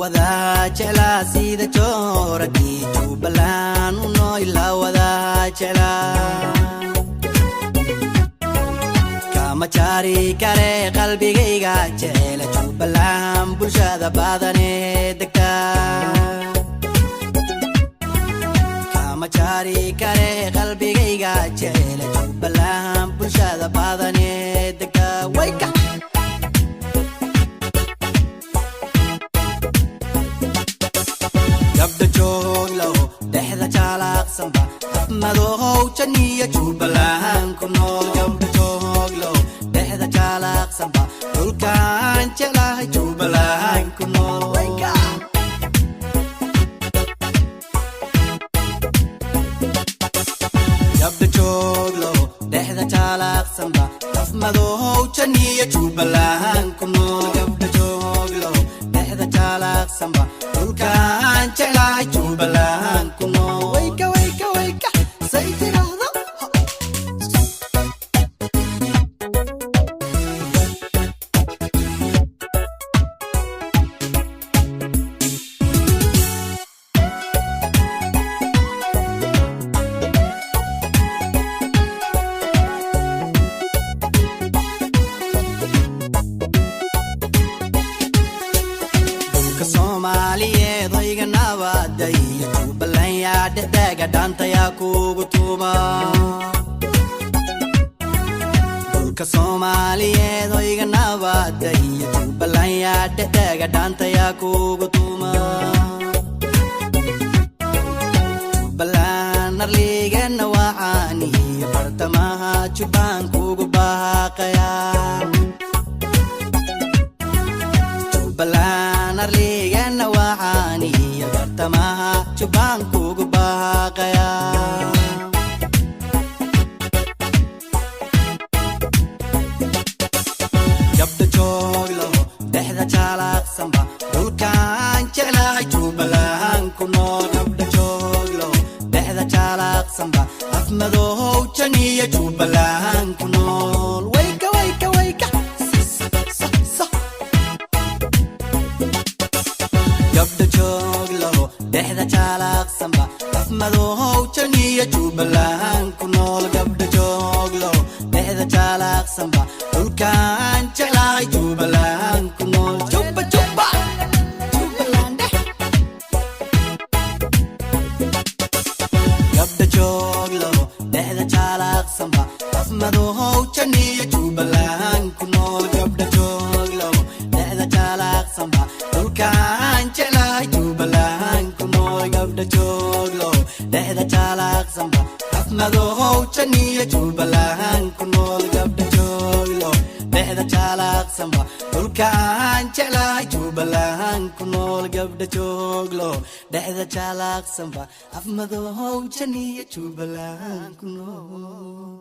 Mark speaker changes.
Speaker 1: Wada jeclaa sida jooradii Jubbaland unooy la wada jeclaa. Kama jaari kare qalbigayga jecela Jubbaland bulshada badanee degta. Kama jaari kare qalbigayga jecela Jubbaland bulshada badanee degta. Wayka gabdha jooglow dhexda jaalaaqsanba afmadoow janiya Jubbaland ku nool. Gabdha jooglow dhexda jaalaaqsanba dhulkaan jeclahay Jubbaland ku nool. Wayka gabdha jooglow dhexda jaalaaqsanba afmadoow janiya Jubbaland ku nool. Gabdha jooglow dhexda jaalaaqsanba dhulkaan jeclahay Jubbaland ku nool. Wayka wayka wayka say tiraahdo. Dhulka Soomaaliyeed hoyga nabada iyo Jubbaland yaa dhexdaaga dhaantayaa kugu tuuma. Dhulka Soomaaliyeed hoyga nabada iyo Jubbaland yaa dhexdaaga dhaantayaa kugu tuuma. Jubbaland narligeenna waa caaniyo bartamaha Jubbaan kugu baaqaya. Jubbaland arligeenna waa caaniyo bartamaha Jubbaan kugu baaqaya. Gabdha jooglow dhexda jaalaaqsanba dhulkaan jeclahay Jubbaland ku nool. Gabdha jooglow dhexda jaalaaqsanba afmadoow janiya Jubbaland ku nool. Wayka wayka wayka sa sa. Gabdha jooglow dhexda jaalaaqsanba afmadoow janiya Jubbaland ku nool. Gabdha jooglow dhexda jaalaaqsanba dhulkaan jeclahay Jubbaland ku nool. Jubba jubba Jubbaland dheh. Gabdha jooglow dhexda jaalaaqsanba afmadoow janiya Jubbaland ku nool. Gabdha jooglow dhexda jaalaaqsanba dhulkaan jeclahay Jubbaland ku nool. Gabdha jooglow dhexda jaalaaqsanba afmadoow janiya Jubbaland ku nool. Gabdha jooglow dhexda jaalaaqsanba dhulkaan jeclahay Jubbaland ku nool. Gabdha jooglow dhexda jaalaaqsanba afmadoow janiya Jubbaland ku nool.